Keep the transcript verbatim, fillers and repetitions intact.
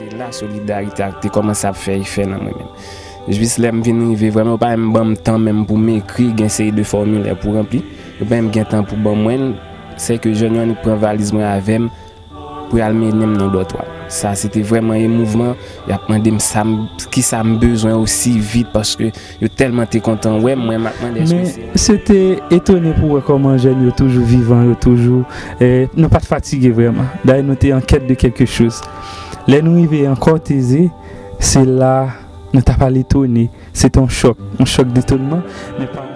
E la solidarite a te kòmanse ap fè efè nan mwen menm. Jis lè m vin rive vrèman, yo pa menm ban m tan menm pou m ekri, gen seri de fòmilè pou ranpli. Yo pa menm gen tan pou ban mwen l, se ke jèn yo annik pran valiz mwen avè m pou y al mennen m nan dòtwa. Sa se te vrèman emouvman. Y ap mande m sa m, ki sa m bezwen osi vit paske yo tèlman te kontan wè m, mwen m ap mande èske Men se se te etone pou wè kòman jèn yo toujou vivan, yo toujou eh, nou pa t fatige vrèman. Dayè nou te an kèt de quelque chose. Lè nou rive an Kòteze, se la nou ta pral etone. Se te yon chòk, yon chòk detonman. Men pa